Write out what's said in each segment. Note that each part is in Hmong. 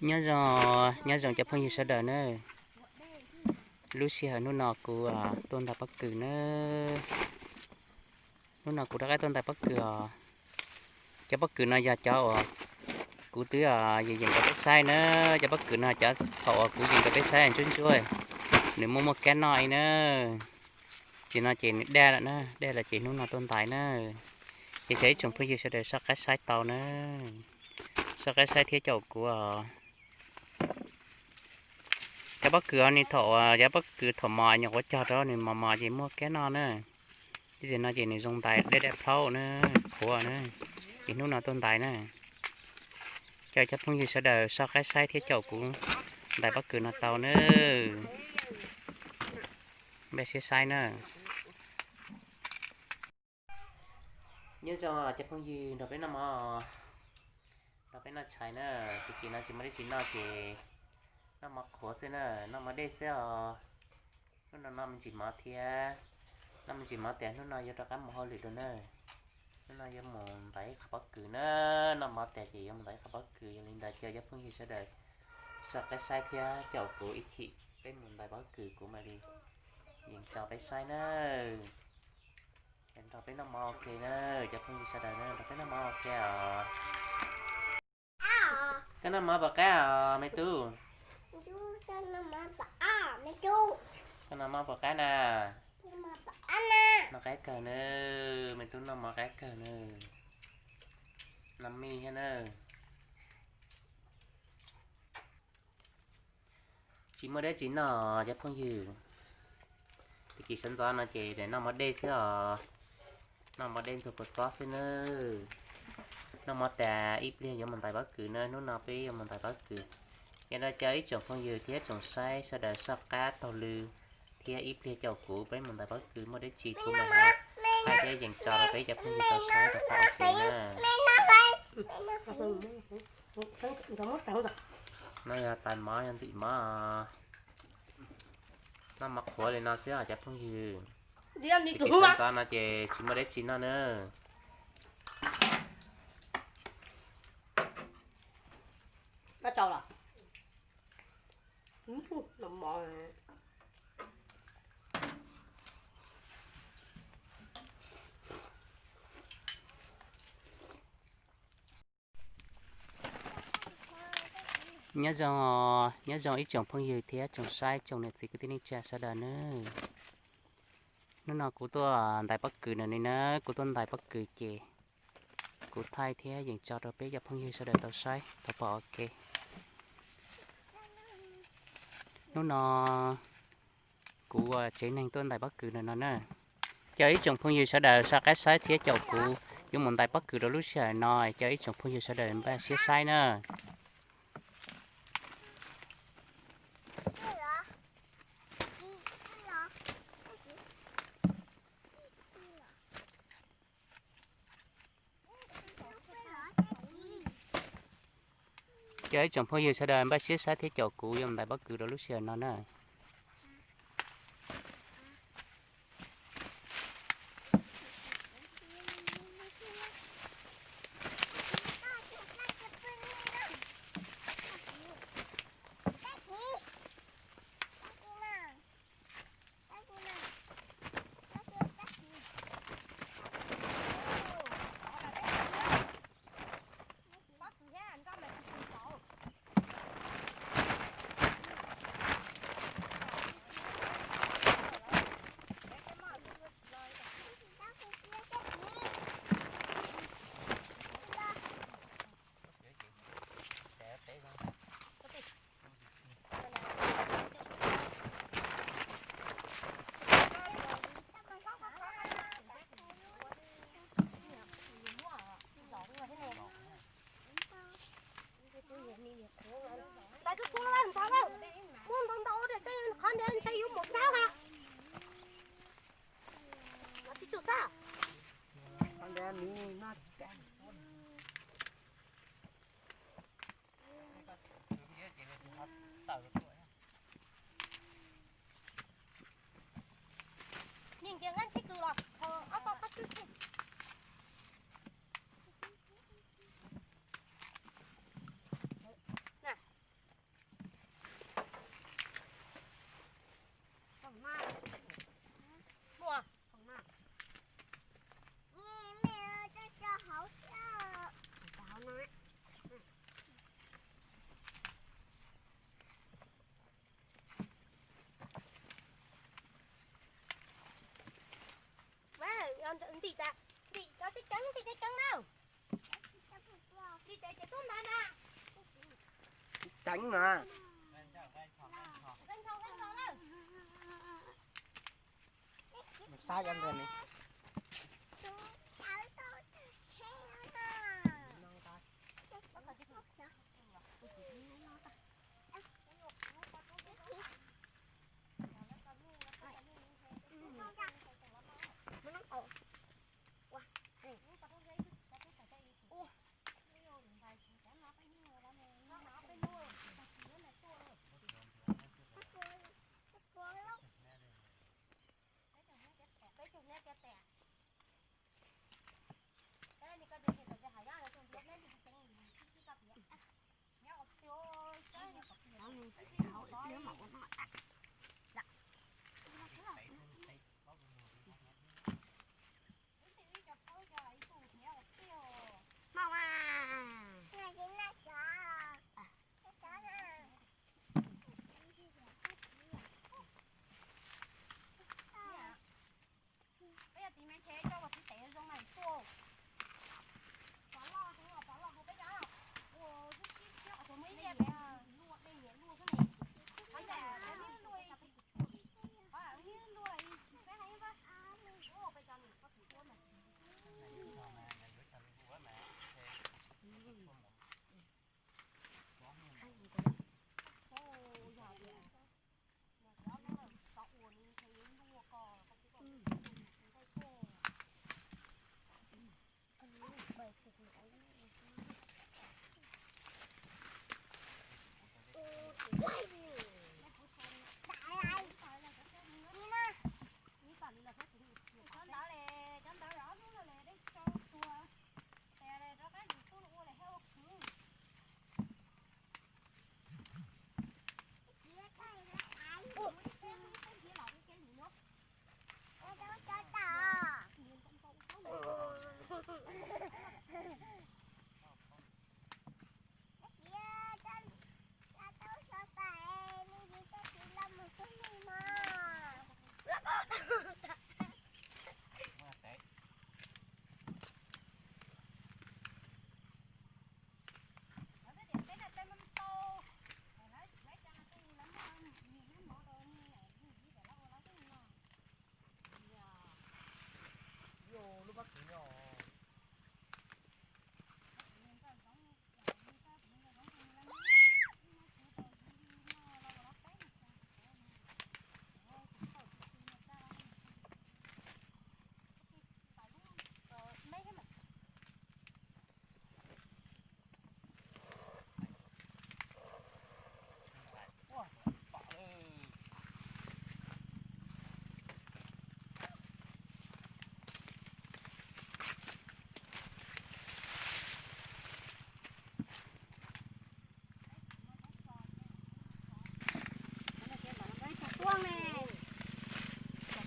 Nyob zoo, nyob zoo cov phooj ywg sawv daws na. Lub sij hawm hnub no kuv tuaj ntais pob kws na. Hnub no kuv rov qab tuaj ntais pob kws os. Cov pob kws no yog cov uas kuv twb yeem rau peb saib na. Cov pob kws no cov thaum uas kuv yeem rau peb saib ntsuab ntsuab, nws muaj muaj kab noj i na. Ces no ces nws daj lawm na, daj lawm ces hnub no tuaj ntais na. Ces cov ib tsoom phooj ywg sawv daws soj qab saib tau na. Soj qab saib thiab caum kuv os. Cov pob kws os, nws thaum uas cov pob kws thaum mos nyuam qhuav cog rau nws mos mos ces muaj kab noj na. Ib txhia no ces nws zoo ntais daj daj plaub na, qhuav na. Ces hnub no tuaj ntais na. Caw cov phooj ywg sawv daws soj qab saib thiab caum kuv ntais pob kws no tau na. Npaj siab saib na. Nyob zoo cov phooj ywg nrog peb noj mov, nrog peb noj tshais na. Tus kis no tsis muaj dab tsi noj ces noj mov qhuav xwb na, noj mov dej xwb os. Hnub no noj me ntsis mov thiab, noj me ntsis mov tas hnub no yuav rov qab mus hauj lwm dua na. Hnub no yuav mus ntais ib qho pob kws na, noj mov tas ces yuav mus ntais ib qho pob kws. Yog li ntawd caw cov phooj ywg sawv daws soj qab saib thiab caum kuv ib chim peb mus ntais pob kws, kuv mam li yees tso peb saib na. Nrog peb noj mov ua ke na, cov phooj ywg sawv daws na, nrog peb noj mov ua ke os. Koj noj mov puas qab os me tub? Koj noj mov puas qab na? Noj qab kawg na, me tub noj mov qab kawg na. Noj mij thiab na. Tsis muaj dab tsi noj cov phooj ywg. Tus kis sawv ntxov no ces noj mov dej xwb os. Noj mov dej ntxuag kua txob xwb nawb. Noj mov tas ib pliag yuav mus ntais pob kws na, hnub no peb yuav mus ntais pob kws. Yog li ntawd caw ib tsoom phooj ywg thiab tsoom saib sawv daws soj qab taug lw thiab ib pliag caum kuv peb mus ntais pob kws, muaj dab tsi kuv mam li hais thiab yees tso rau peb cov phooj ywg tau saib rau qhov ua ke na. No yog tais mov, yog ntim mov. Noj mov qhuav li no xwb os cov phooj ywg. Tus kis sawv ntxov no ces tsis muaj dab tsi noj na. Nyob zoo, nyob zoo ib tsoom phooj ywg thiab tsoom saib, tsoom niam txiv kwv tij neej tsa sawv daws nawb. Hnub no kuv tuaj ntais pob kws no ne na, kuv tuaj ntais pob kws ces kuv thaij thiab yees tso rau peb cov phooj ywg sawv daws tau saib tau pom ua ke. Hnub no kuv ua tsev neeg tuaj ntais pob kws no no na. Caw ib tsoom phooj ywg sawv daws soj qab saib thiab caum kuv yuav mus ntais pob kws rau lub sij hawm no, caw ib tsoom phooj ywg sawv daws npaj siab saib na. Caw ib tsoom phooj ywg sawv daws npaj siab saib thiab caum kuv yuav mus ntais pob kws rau lub sij hawm no na. Tais tus tus los ntxhais, muaj ntau ntau tej qhov ntawd ntshe yuav mus xab ha. Qhov ntawd miv no. Nim ntias nqaij ntsib kws los ob tog qab tswb tswb. Na, Ceev na. Sab cov ntawd ne. Peb yog tiv me ntshe coj ua tiv tes zoo na tuaj. Pov loj, pov loj hu peb cov, ua xwb xwb qhov tsuas muaj ib yam peb luaj dej nyiam luaj xwb ne. Qhov ntawd peb luaj ib, qhov peb luaj ib peb hais ua peb cov nws qhov tsuas tuaj na. Cov ntawd le, cov ntawd ob hnub no le dej tsau tuag, tes le rov qab yus tub ua le thiab ua khwv.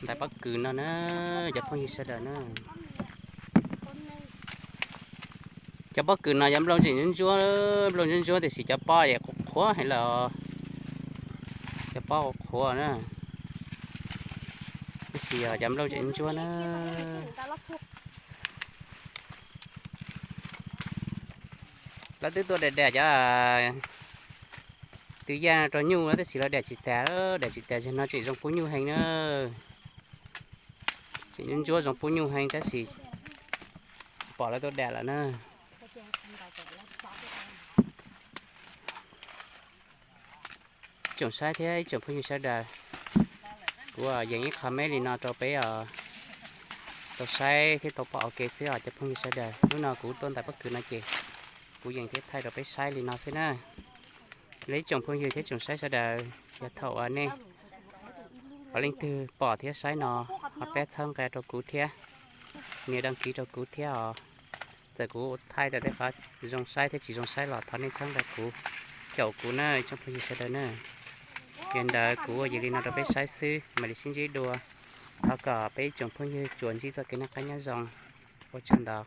Ntais pob kws no na, cov phooj ywg sawv daws na. Cov pob kws no yog nplooj tseem ntsuab ntsuab, nplooj ntsuab ntsuab tiam sis cov pob es qhuav qhuav heev lawm. Cov pob qhuav qhuav na, tiam sis yog cov nplooj tseem ntsuab na. Lawv twb tuaj da da cov tw yaj rau nyuj tab sis lawv da tsis tag, da tsis tag, zaum no tseem zoo pub nyuj heev na. Tseem ntsuab zoo pub nyuj heev tab sis tsis pom lawv tuaj da lawm na. Ib tsoom saib thiab ib tsoom phooj ywg sawv daws, kuv yees ib qho meb li no rau peb tau saib thiab tau pom ua ke xwb os cov phooj ywg sawv daws. Hnub no kuv tuaj ntais pob kws no ces kuv yees thiab thaij rau peb saib li no xwb na. Li ib tsoom phooj ywg thiab tsoom saib sawv daws, yog thaum uas nej leej twg pom thiab saib no, ho pab txhawb nqa rau kuv thiab, nias đăng ký rau kuv thiab os. Txawm kuv thaij tau tej qhov zoo saib thiab tsis zoo saib los thov nej txhawb nqa kuv, caum kuv na ib tsoom phooj ywg sawv daws na. Yog li ntawd kuv ua li no rau peb saib xwb, mam li sib ntsib dua. Thov kom peb ib tsoom phooj ywg tsuas ntsib txoj kev noj qab nyob zoo. Ua tsaug ntau.